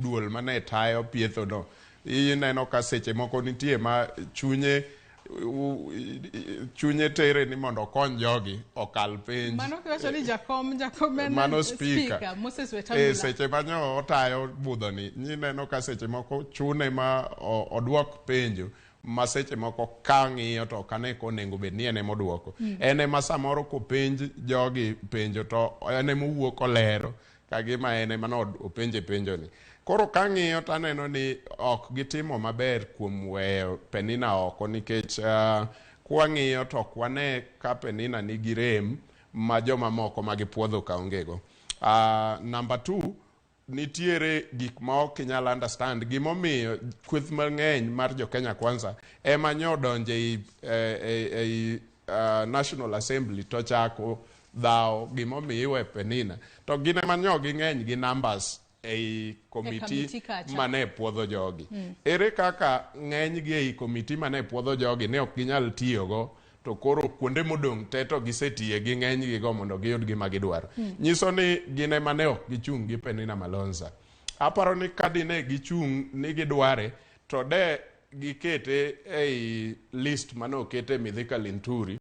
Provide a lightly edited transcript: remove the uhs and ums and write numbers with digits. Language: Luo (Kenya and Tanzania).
Duol mane tayo pietho no, ineno ka seche moko nitie ma chunye chunye tere ni mondo okony jogi okal penj. Mano kiwacho ni jakom, jakom en mano speaker, Moses Wetangula. E seche ma nyo otayo budhoni, ineno ka seche moko chune ma oduok penjo ma seche moko ka ng'iyo to ok ane konego bed ni en ema oduoko. En ema samoro kopenj jogi penjo to en ema owuok olero kagima en ema no openje penjo ni. Koro kang'iyo to aneno ni ok gitimo maber kuom weyo Penina oko nikech kwang'iyo to ok wane ka Penina nigi rem ma joma moko ma gipuodho ka onge go. Number 2, nitiere gik ma ok inyal understand gimomiyo kweth mang'eny mar jo Kenya Kwanza ema nyo donjo ei National Assembly to chako dhawo gimomiyo iwe Penina to gin ema nyo ging'eny gi numbers ei komiti mane puodho jogi. Ere kaka ng'eny gi ei komiti mane puodho jogi ne ok ginyal tiyogo to koro kuonde modong' te to gisetiye gi ng'eny gi go mondo giyud gima gidwaro. Nyiso ni gin ema ne ok gichung' gi Penina Malonza. Aparo ni ka dine gichung' ni gidware to de gikete ei list mane okete Mithika Linturi.